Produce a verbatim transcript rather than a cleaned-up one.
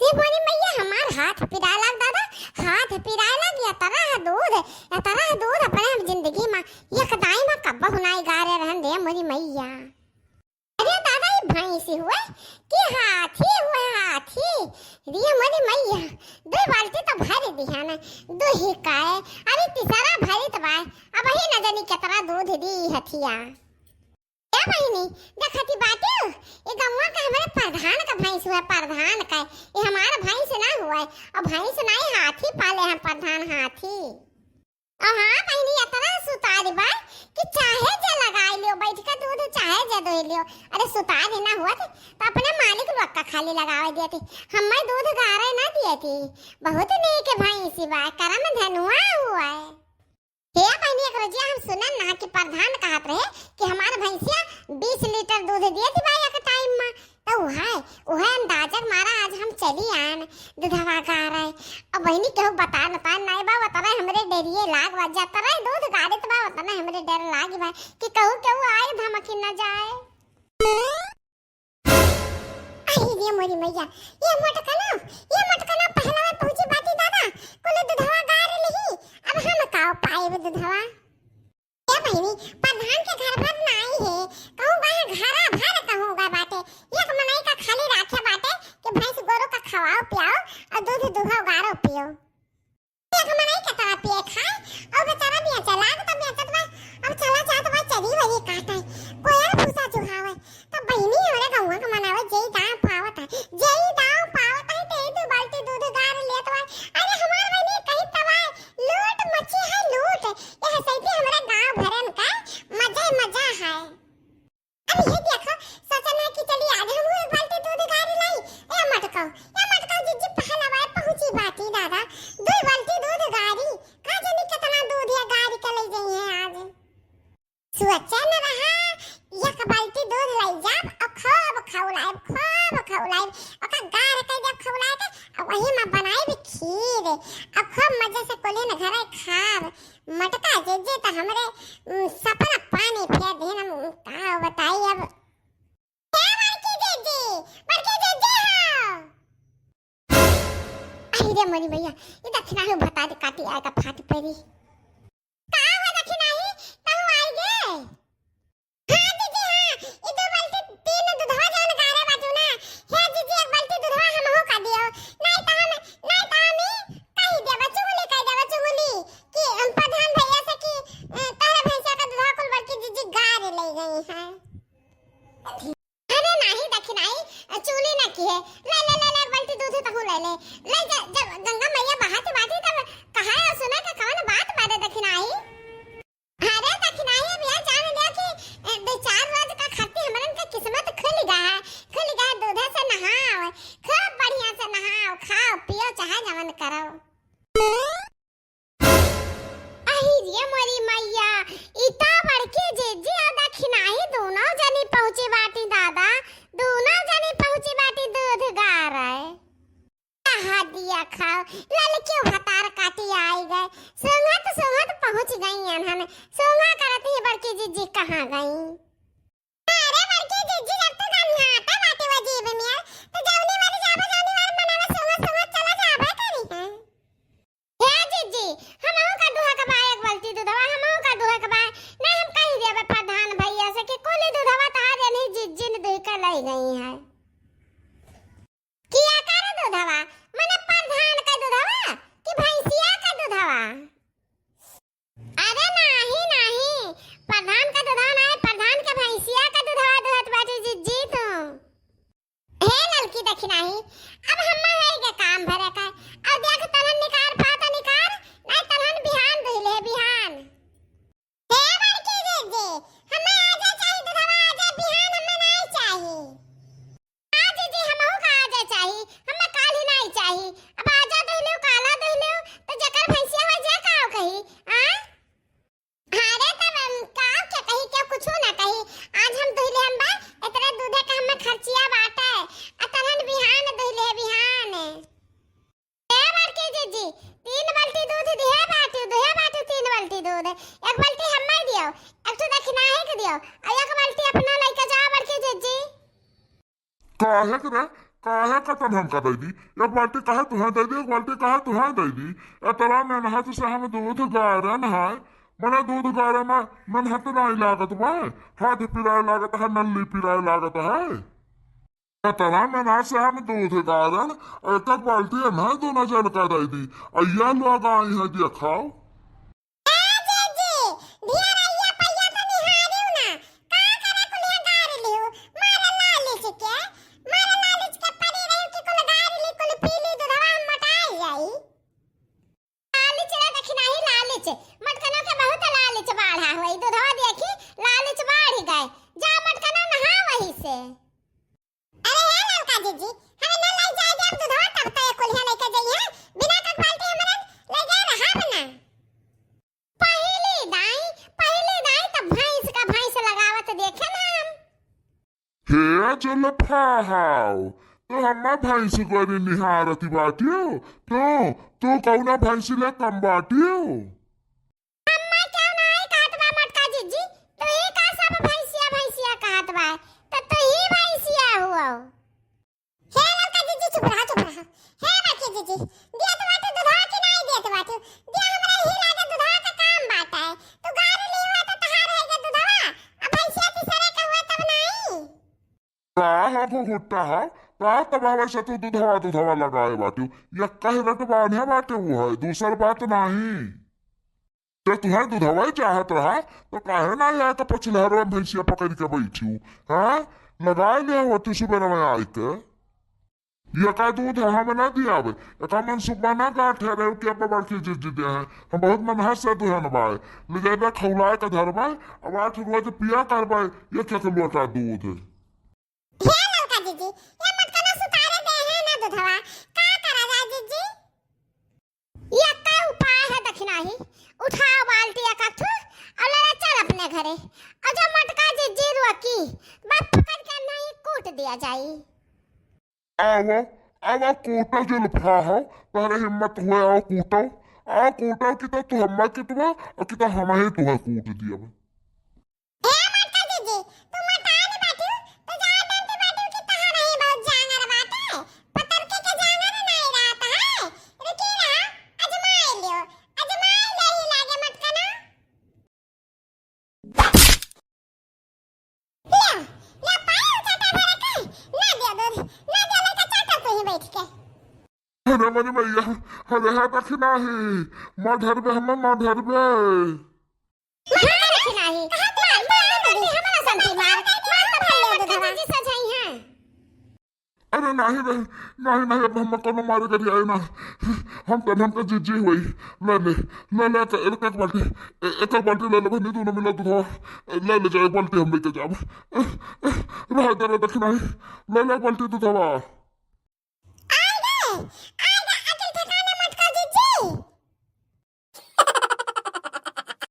ए मोरी मैया, हमार हाथ पिराए लाग दादा, हाथ पिराए लाग। यतरा दूध, यतरा दूध अपने हम जिंदगी मा एक दाई मा कब्बहु नाई गारे रहन दे मोरी मैया। अरे दादा, ई भैंसी हुए कि हाथी हुए, हाथी? रे मोरी मैया, दुइ बाल्टी तो भर दिहा ना, दुइ काहे, अरे तीसरा भरित बाय, अबही न जानी केतरा दूध दी हथिया। ए बहिनी, देखती बाटिउ, ई गौवा का हमरे प्रधान का भैंस हुए, प्रधान का, ई हमार भैंस ना हुए, अउ भैंस नाई, हाथी पाले हम प्रधान, हाथी। अउ हाँ बहिनी, यतरा सुतारी बा कि चाहे जे लगाई लियो, बैठ के दूध चाहे जे दुहि लियो। अरे सुतारी ना हुआ थी तो अपने मालिक लोग का खाली लगावे दिया थी, हमें दूध गारे ना दिया थी। बहुत नीक भैंसी बा, करम धनुआ हुआ है। हे बहिनी, एक रोजिया हम सुनन ना कि प्रधान कहत रहे कि हमार भैंसिया बीस लीटर दूध दिए थी बा एक टाइम मा, तो उहे, उहे अंदाजा के मारा आज हम चली आन दूधवा गारे। अब बहिनी केहू बता नता नाई बा, उतने हमरे डेरिये लाग बा, जतने दूध गारित बा, उतने हमरे डर लाग बा कि कहू केहू आए धमकी न जाए। आई रे मोरी मैया, ये मोटकना, ये मोटकना पहलवा पहुँची बाटी दादा, कुल दूधवा गार लिही, अब हम काव पाएब दूधवा? ए बहिनी, प्रधान के घर भर नाई है, कहूँ गए घरा भर कहूँ गए बाटे, एक मनई का खाली राखे बाटे कि भैंस गोरू का खवाओ पियाओ अउ दूध दुहाओ गारो पियो। एक मनई के तरह पिए खाए, अउ बेचारा बेचे लाग तो बेचत बा, अब चला जात बा चरी वरी काटे, कोयल भूसा चुहावे, तो बहिनी हमरे गौवा के मनावे जेई दाव पावत है, जेई दाव पावत है, तेई दू बाल्टी दूध गार लेत बा। अरे हमार बहिनी कही तबाय, लूट मची है लूट, यह सैती हमरे गाँव भरन का मजे मजा है। अब ये देखो, सोचन है कि चली आज हम एक बाल्टी दूध गारी लाई। ए मटकाओ, ए मटकाओ, जिज्जी पहलवा पहुँची बाटी दादा, दुइ बाल्टी दूध गारी, का जानी कितना दूध या गारी के ले गई है आज। सोचन रहा, एक बाल्टी दूध ले जाब अउ खूब खौलाइब, खूब खौलाइब, ओका गार के जब खौलाए के, अउ वही में बनाइब खीर, अउ खूब मजे से कुलिन घरे खाब। मटका जिज्जी त हमरे, उम, सपना पानी फेर दिन, हम का बताई अब। ए बड़की जिज्जी, बड़की जिज्जी हो। आई रे मोरी मैया, ई दखिनाही भतारी काटी आए का फाट परी। का हो दखिनाही, तहु आई गे? हाँ जिज्जी हाँ, ई दो बाल्टी तीन दूधवा जौन गारे बाटू ना, हे जिज्जी एक बाल्टी दूधवा हमहू का दियो, नाई त हम, नाई त हम ई कही देबा, चुगली कही देबा, चुगली कि हम प्रधान भैया से कि, अ, तोहरे भैंसा का दूधवा कुल बड़की जिज्जी गारे ले गई हैं। अरे नाही दखिनाही, चुगली ना किहे, ले, ले, ले, ले, एक बाल्टी दूध तहू ले ले, ले जा, जब गंगा मैया बहात बाटी तब कहा है सुना के कवन बात बाटे दखिनाही। अरे दखिनाही भैया जान लिया कि, ए, दो चार रोज का खातिर हमरन के किस्मत खुल गया है, खुल गया, दूधे से नहाओ, खूब बढ़िया से नहाओ, खाओ, पियो, चाहे जवन करो। अहि रे मोरी मैया, इता बड़की जिज्जी अउ दखिनाही दूनो जनी पहुँची बाटी दादा, दूनो जनी पहुँची बाटी दूध गारे। कहा दिया खाओ, ललकियो भतार काटी आई गए, सूंघत सूंघत पहुँच गई अनहन, सूंघा करत ही बड़की जिज्जी कहाँ गई? अरे बड़की जिज्जी, जब तू गंघाते बाटे वो जीभ में, तो जौनी बार जाबे, जौनी बार मनावे, सूंघत सूंघत चला जाबे करी है। हे जिज्जी, हमहू का दुहा के बा एक बाल्टी दूधवा, हमहू का दुहा के बा। ना हम कही देबे प्रधान भैया से कि कुली दूधवा तहार जनी जिज्जी ने दुहि के लई गई है। किया कर दूधवा, मने प्रधान का दूधवा कि भैंसिया का दूधवा? अरे नाही, नाही, प्रधान का दूधवा नाही, प्रधान के भैंसिया का दूधवा दुहत बाटी जिज्जी तू। हे ललकी दखिनाही, अब हम्मा है के काम भरे का। अब देख तलहन निकार पाता निकार, नाही तलहन बिहान दुहिले बिहान। हे बड़की जिज्जी, हम्मा आजे चाही दूधवा, आजे बिहान हम्मा नाही चाही। हाँ जिज्जी, हमहू का आजे चाही, हम्मा काल्हि नाही चाही। अब आजा दुहिलेउ, काला दुहिलेउ, तो जेकर भैंसिया हो जे काव कही, आ? अरे तब हम का क्या कही, क्या कुछो ना कही। आज हम दुहिले हम बा, इतने दूधे का हमें खर्चिया बाटे। आ तलन बिहान दुहिले बिहान। ए बड़की जिज्जी, तीन बाल्टी दूध दिहे बाटू, दिहे बाटू तीन बाल्टी दूध। एक बाल्टी हमें दियो, एक ठो दखिनाही के दियो, और एक बाल्टी अपना लइके जाओ बड़की जिज्जी। काहे के रे? काहे कतन हमका दइ दी? एक बाल्टी काहे तुहें दइ दी, एक बाल्टी काहे तुहें दइ दी? एतरा मेहनत से हम दूध गारन है, मने दूध गारे में मेहनत नाहीं लागत बा, हाथ पिराए लागत है, नल्ली पिराए लागत है। एतरा मेहनत से हम दूध गारन, एक एक बाल्टी एन्हें दूनो जन का दइ दी। अइया लोग आई हैं, देखाओ। ए जीजी, ढेर अइया पइया तो निहारिउ ना। का करे कुलिया गार लिउ? मारे लालिच के, मारे लालिच के परी रही कि कुल गार ली, कुल पी ली, दूधवा हम मोटाई जाई। लालिच रे दखिनाही लालिच, मटकनों के बहुत लालिच बाढ़ा होई। दूधवा देखी, लालिच बाढ़ गए। जा मटकनों नहा वही से। अरे हे ललका जीजी, हमें न लइ जाए दे अब दूधवा, तब तो ये कुलिया लइके जइहे, बिना कक बाल्टी हमारे लइ गए रहब ना। पहिली दाई, पहिली दाई तब भैंस का भैंस लगावत देखे ना हम। हे जुल्फा हाव, तो हम्मा भैंस गोरी निहारती बाटियो, तो तू कौना भैंस ले कम बाटियो? हम्मा क्यों नाई कहत बा मटका जीजी, तू ही का सब भैंसिया भैंसिया कहत बा, तो तू ही भैंसिया हुआ। हे ललका जीजी, चुप रहा, चुप रहा। हे बड़की जीजी, दियत बाटू दूधवा कि नाई दियत बाटू? दिया, हमरा ही लागे दूधवा का काम बाटे। तू गार ली हुआ तो तहार है के दूधवा, अब भैंसिया तीसरे के हुआ तब नाई। का हो घुघुट्टा हो, का तब हवे से तू दूधवा दूधवा लगाए बाटू? यक्का ही रट बान्हे बाटे वो है, दूसर बात नाई। तो तुहें दूधवा चाहत रहा, तो काहे ना आके पछलहरवा भैंसिया पकड़ के बैठियो, हाँ? लगाए ले होती सुबह में आके। ये का दूध है, हम ना दियावे। एका मन सुबह ना गाँठ है रहे कि अब बड़की जीजी दे हैं। हम बहुत मन हंस से दुहन बाय। ले जाबे खौलाए का धरबे, अब आठ रोज पिया करबे, एक एक लोटा दूध। हे ललका जीजी, ये मटकना सुतारे दे है ना दूधवा, का करा जाए जीजी? ये का उपाय है दखिनाही? उठाओ बाल्टी एक आध ठो और ले ले चल अपने घरे। और जो मटका जीजी रोकी, बस पकड़ के नहीं कूट दिया जाई। आवा, आवा कूटा जुल्फा हो, तोहरे हिम्मत हुए आओ कूटो, आओ कूटो कि तो तू हम्मा कितवा और कि तो हम ही तुहे कूट दिया। ए मटका जीजी, तू मटान बाटू, तू जान डंटी बाटू कि तहार ही बहुत जांगर बाटे, पतरके के जांगर नहीं रहत है, रुकी रहा, अजमाए लियो, अजमाए ले ही लागे मटकना। ले, ले पायल चाटा भरे के, ना दिया दूध, ना दिया लइका चाटा तू ही बैठ के। अरे मरी मैया, अरे है दखिनाही, माँ ढरबे हमें, माँ ढरबे। माँ दखिनाही, मार, मार, मार, मार, हमला संती मार, मार तो भले दूधवा। जीजी सजाई है। अरे नाही रे, नाही, नाही, अब हम कौनो मारे करी आए ना। हम तन हमका जीजी हुई। ले ले, ले ले, एक, एक, एक बाल्टी, ए-, एक, एक बाल्टी ले ले बहनी, दोनों मिला दूधवा। ले ले जाए, एक बाल्टी हम लेके जाब। रहा दे रे दखिनाही, ले ले एक बाल्टी दूधवा। आगे,